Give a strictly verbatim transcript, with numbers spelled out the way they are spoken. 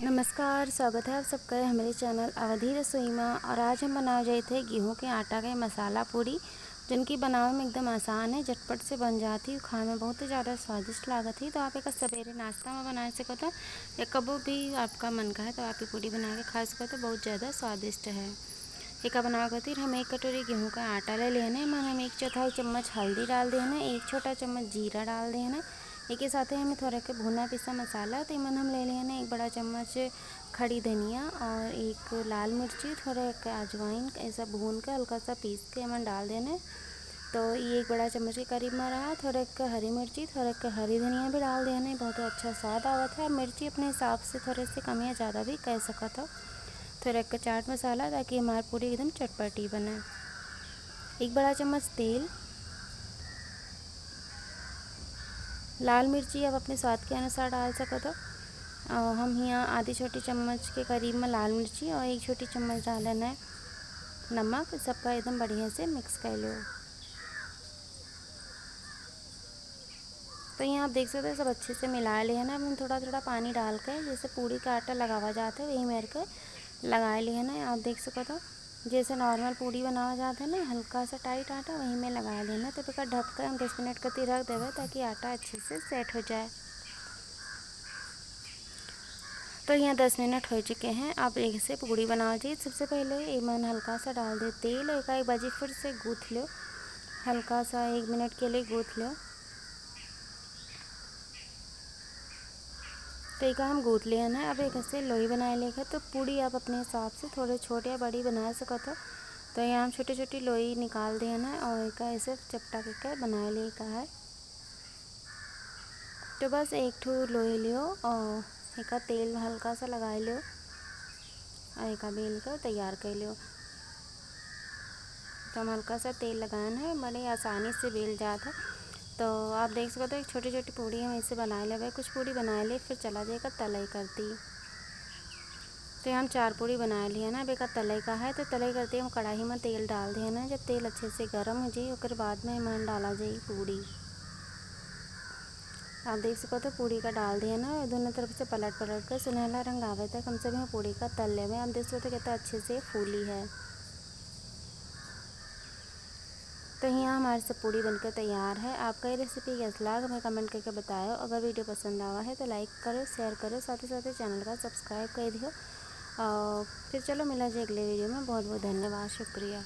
नमस्कार, स्वागत है आप सबका हमारे चैनल अवधी रसोई मा। और आज हम बनावे जाइत है गेहूं के आटा के मसाला पूड़ी, जौन की बनावे में एकदम आसान है, झटपट से बन जाती है, खाए में बहुत ही ज़्यादा स्वादिष्ट लागत है। तो आप एका सबेरे नाश्ता मा बना सकत हो या कबो भी आपका मन का है तो आप ये पूड़ी बना के खा सकत हो, बहुत ज़्यादा स्वादिष्ट है। एका बनावे खातिर हम एक कटोरी गेहूं का आटा ले लेहन है। एमन हम एक चौथाई चम्मच हल्दी डाल देहन है, एक छोटा चम्मच जीरा डाल देहन है। एके साथे हम थोड़ा के भुना पिसा मसाला, तो एमन हम ले लेहन है एक बड़ा चम्मच खड़ी धनिया और एक लाल मिर्ची, थोड़ा एक अजवाइन, ऐसा भून के हल्का सा पीस के एमन डाल देहन है। तो ये एक बड़ा चम्मच के करीब मा रहा। थोड़ा एक हरी मिर्ची, थोड़ा एक हरी धनिया भी डाल देहन है, बहुत अच्छा स्वाद आवत है। आप मिर्ची अपने हिसाब से थोड़े से कम या ज़्यादा भी कर सकत हो। थोड़ा एक चाट मसाला, ताकि हमार पूड़ी एकदम चटपटी बने। एक बड़ा चम्मच तेल, लाल मिर्ची आप अपने स्वाद के अनुसार डाल सकत हो। और हम हियाँ आधी छोटी चम्मच के करीब मा लाल मिर्ची और एक छोटी चम्मच डालन है नमक। सबका एकदम बढ़िया से मिक्स कर लो। तो यहाँ आप देख सकते हो, सब अच्छे से मिला लेहन है। अब हम थोड़ा थोड़ा पानी डाल के, जैसे पूड़ी का आटा लगावा जात है, वही मेर के लगा लेहन है। आप देख सकत हो, जैसे नॉर्मल पूड़ी बनावा जात है ना, हल्का सा टाइट आटा, वही में लगा लेहन है। तो एका ढक के हम दस मिनट खातिर रख देवे, ताकि आटा अच्छे से सेट हो जाए। तो यहाँ दस मिनट हो चुके हैं। अब एक से पूड़ी बनावा जाए। सबसे पहले एमन हल्का सा डाल दे तेल और एका एक बाजी फिर से गूँथ लो, हल्का सा एक मिनट के लिए गूँथ लो। तो एका हम गूँथ लेहन है। अब एक से लोई बनाए लेके, तो पूड़ी आप अपने हिसाब से थोड़े छोटे या बड़ी बना सकत हो। तो यहाँ हम छोटी छोटी लोई निकाल देहन है और एका ऐसे चपटा के बनाए ले का है। तो बस एक ठो लोई लियो और एका तेल हल्का सा लगा लियो और एका बेल के तैयार कर लियो। तो हम हल्का सा तेल लगान है, बड़े आसानी से बेल जात है। तो आप देख सकते हो, एक छोटी छोटी पूड़ी हम ऐसे बना लेवे। कुछ पूड़ी बना ले, फिर चला जाएगा तलई करती। तो हम चार पूड़ी बना लिया ना। अब एका तलई का है, तो तलई करती हम कढ़ाई में तेल डाल दिया ना। जब तेल अच्छे से गर्म हो जाई, ओकर बाद में एमन डाला जाई पूड़ी। आप देख सकते हो, पूड़ी का डाल दिया ना, दोनों तरफ से पलट पलट कर सुनहला रंग आवे तक हम सब यहाँ पूड़ी का तल लेवे। आप देख सकते हो, कितना अच्छे से फूली है। तो यहाँ हमारे सब पूड़ी बनकर तैयार है। आपका ये रेसिपी कैसा लगा, हमें कमेंट करके बताओ। अगर वीडियो पसंद आवा है तो लाइक करो, शेयर करो, साथ ही साथ चैनल का सब्सक्राइब कर दियो। और फिर चलो मिला जाए अगले वीडियो में। बहुत बहुत धन्यवाद, शुक्रिया।